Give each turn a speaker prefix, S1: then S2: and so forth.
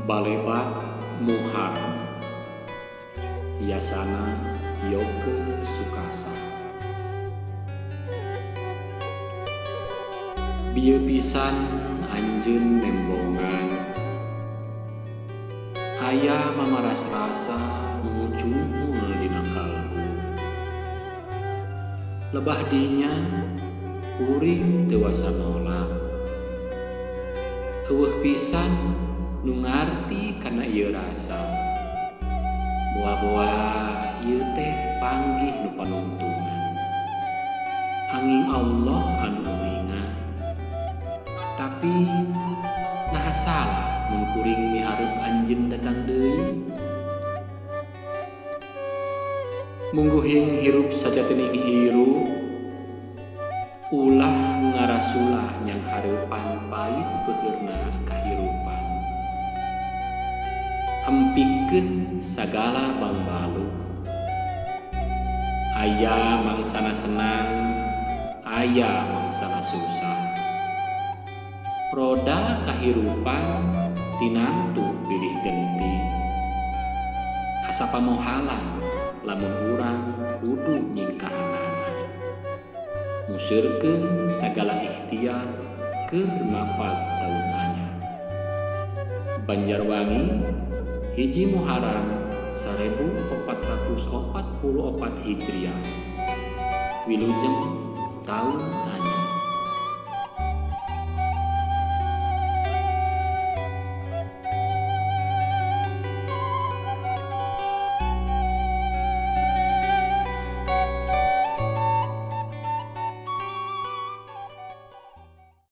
S1: Balebat Muharram Yasana Yoke Sukasa. Bieu pisan anjeun nembongan, aya mamaras rasa nu cungul dina kalbu. Lebah dinya kuring teu wasa nolak, eueuh pisan nu ngarti kana ieu rasa. Boa-boa ieu teh panggih nu panungtungan, angin Allah anu uninga. Tapi naha salah mun kuring mihareup anjeun datang deui. Mungguhing hirup sajatining hirup, ulah ngarasulah nyang hareupan pait peuheurna kahirupan. Hempikeun sagala bangbalu, aya mangsana senang, aya mangsana susah. Roda kahirupan tinantu pilih genti, asa pamohalan lamun urang kudu nyingkahanana. Museurkeun sagala ikhtiar keur mapag taun anyar. Banjarwangi, 1 Muharram 1444 Hijriah, wilujeng taun anyar.